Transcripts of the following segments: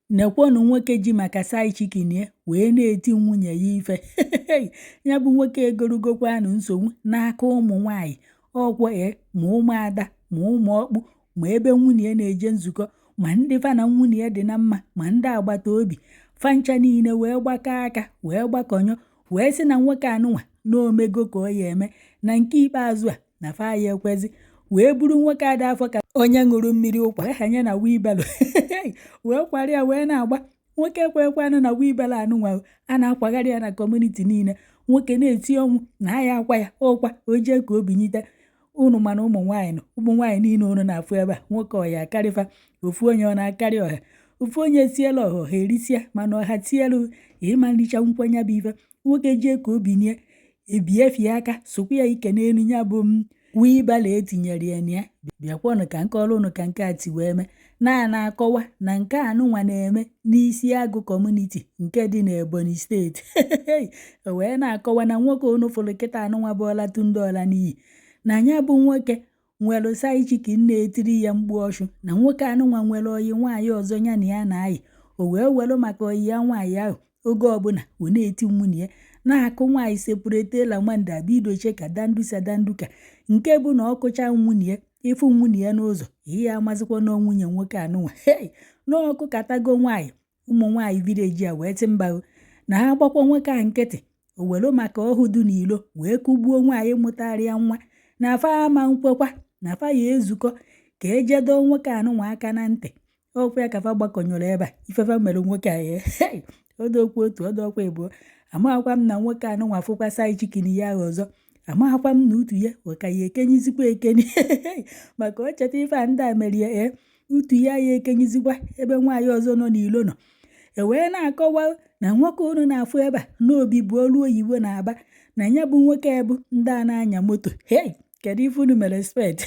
Nekwanụ nwoke ji maka side chicken ya wee na-eti nwunye ya ife. Ya bụ nwoke egorugokwanụ nsogbu n'aka ụmụ nwaanyị ọkwọ e ma ụmụada ma ụmụ ọkpụ ma ebe nwunye ya na-eje nzukọ, ma ndị fa na nwunye ya dị na mma, ma ndị agbata obi fancha niile wee gbakọ aka wee gbakọnyọ wee sị na nwoke anụnwa na omego ka ọ ya eme na nke ikpeazụ a na fa ya ekwezi, wee buru nwoke ada afọ ka onye ṅụrụ mmiri ụkwa wee hanye na wheelbarrow wee kwara ya wee na-agba. Nwoke ekwekwanụ na wheelbarrow anụnwa a na-akwagharị ya na community niile. Nwoke na-eti ọnwụ na ya akwa ya ụkwa o jee ka o binyite unu. Mana ụmụ nwaanyị nọ, ụmụ nwaanyị niile unu na-afụ ebe a, nwoke ọya akarịfa ofu onye, ọ na-akarị ọha. Ofu onye esiela ọha, ọha erisia, mana ọha tielu ịma nricha nkwenya bụ ife. Nwoke jee ka o binie, ebiefie aka sokwa ya ike n'elu ya bụ m wheelbarrow etinyere ya na ya. Bịakwanụ ka nkọrọ unu ka nke a ti wee mee. Na na-akọwa na nke anụnwa na-eme n'isi agụ community nke dị n'Ebonyi Steeti. O wee na-akọwa na nwoke unu fụrụ kịta anụnwa bụ Olatunde Olaniyi, na ya bụ nwoke nwere side chicken na-etiri ya mgbu ọchụ, na nwoke anụnwa nwere oyi nwaanyị ọzọ ya na ya na-ayị. O wee were maka oyi ya nwaanyị ahụ, oge ọbụla ọ na-eti nwunye ya, na-akụ nwaanyị sepuretela nwanda bidoche ka dandusa danduka, nke bụ na ọ kụcha nwunye ya, ịfụ nwunye ya n'ụzọ, ihe amazikwa na nwunye nwoke anụnwa. Hei, n'ọkụ katago nwaanyị. Ụmụ nwaanyị village a wee tị mba na ha gbakwa nwoke a nkịtị, o were maka ọhụ dị n'ilo wee kụgbuo nwaanyị mụtara ya nwa, na fa ama nkwekwa na fa ya ezukọ ka ejedo nwoke anụnwa aka na ntị. Ọkwa ya ka fa gbakọnyere ebe a. Ifefa mere nwoke a ya odokwa otu ọdọkwa ịbụọ. Amaghịkwa m na nwoke anụnwa fụkwa side chicken ya ahụ ọzọ, amaghịkwa m na utu ya ọ ka ya ekenyizikwa ekeni, maka o cheta ife a ndị a mere ya. Ee, utu ya ya ekenyizikwa ebe nwaanyị ọzọ nọ n'ilo nọ. E wee na-akọwa na nwoke unu na-afụ ebe a n'obi bụ olu oyibo na-aba na ya bụ nwoke bụ ndị a na-anya moto. Hei, kedu ife unu mere expect?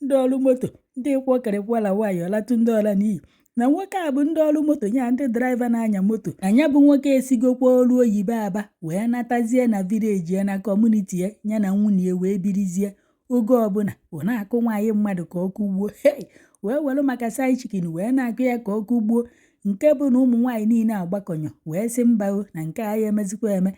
Ndị ọrụ moto, ndị kwọkịrịkwala nwaanyị Olatunde Olaniyi, na nwoke a bụ ndị ọrụ moto ya, ndị driver na-anya moto. Na ya bụ nwoke esigokwa ọrụ oyibo Aba wee natazie na village ya, na community ya, ya na nwunye ya wee birizie. Oge ọbụla ọ na-akụ nwaanyị mmadụ ka ọ kụgbuo. Hei, wee were maka side chicken wee na-akụ ya ka ọ kụgbuo, nke bụ na ụmụ nwaanyị niile agbakọnyọ wee sị mba o, na nke a ya emezikwa eme,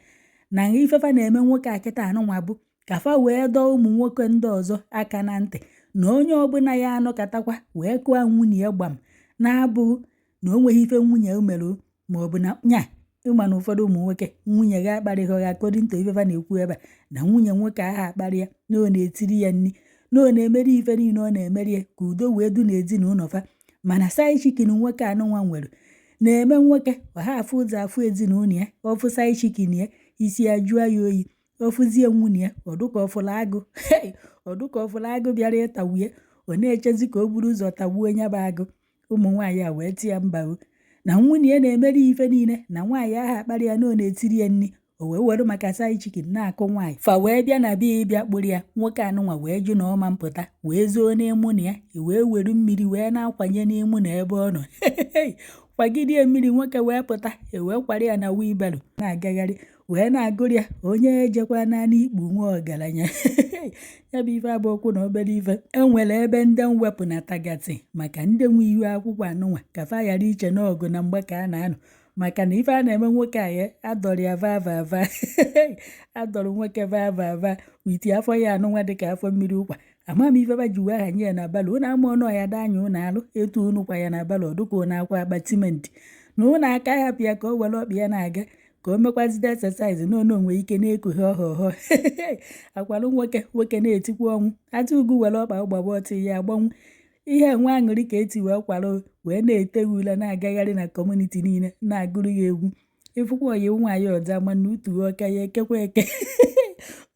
na ifefa na-eme nwoke a kịta anụnwa bụ ka fa wee dọọ ụmụ nwoke ndị ọzọ aka na ntị, na onye ọbụla ya anọkatakwa wee kụọ nwunye ya gbam na-abụghị na o nweghị ife nwunye o mere ma ọ bụ na nya. Ịma na ụfọdụ ụmụ nwoke nwunye ga akparịghị ha, according to ifefa na-ekwu ebe a, na nwunye nwoke ahụ akparị ya, na ọ na-etiri ya nri, na ọ na-emeri ife niile ọ na-emeri ya ka udo wee du n'ezinụlọ fa. Mana side chicken nwoke anụnwa nwere na-eme nwoke ọha afụ ụzọ afụ ezinụlọ ya. Ọfụ side chicken ya, isi ya jụọ ya oyi. Ọfụzie nwunye ya, ọdụka ọfụlụ agụ, ọdụka ọfụlụ agụ bịara ịtagbu ya. Ọ na-echezi ka o buru ụzọ tagbuo ya bụ agụ. Ụmụ nwaanyị a wee tie mba o, na nwunye ya na-emeri ife niile, na nwaanyị ahụ akparị ya, na ọ na-etiri ya nri, o wee were maka side chicken na-akụ nwaanyị. Fa wee bịa na bịa ịbịa kpụrụ ya. Nwoke anụnwa wee jụ na ọma mpụta, wee zoo n'ịmụ na ya, wee were mmiri wee na-akwanye n'ịmụ na ebe ọ nọ, kwagide mmiri. Nwoke wee pụta, e wee kwara ya na wheelbarrow na-agagharị wee na-agụrụ ya, "Onye ejekwa naanị ikpu nwa ọgaranya." Ya bụ ife abụ okwu na obere ife. Enwere ebe ndị mwepụ na tagatị maka ndị nwe ihu akwụkwọ anụnwa, ka fa ghara iche n'ọgụ na mgba ka a na-anọ, maka na ife a na-eme nwoke a ya adọrọ ya va va va, adọrọ nwoke va va va witi afọ ya anụnwa dịka afọ mmiri ụkwa. Ama m ife ba ji wee hanye ya na barrow. Unu ama ọnụ ya da anya unu alụ etu unu kwa ya na barrow, ọdụka unu akwa akpa simenti na unu aka hapụ ya ka o were ọkpa ya na-aga, ka o mekwazide exercise na onu onwe ike na-ekughe ọhọ ọhọ akwalụ. Nwoke nwoke na-etikwa ọnwụ atụ ugwu, were ọkpa gbagba ọtụ ya agbanwu ihe nwe aṅụrị ka eti wee kwalụ wee na-ete ule na-agagharị na community niile na-agụrụ ya egwu. Ịfụkwa oyi nwaanyị ọzọ ama na utu ọka ya ekekwa eke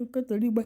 okotorigba.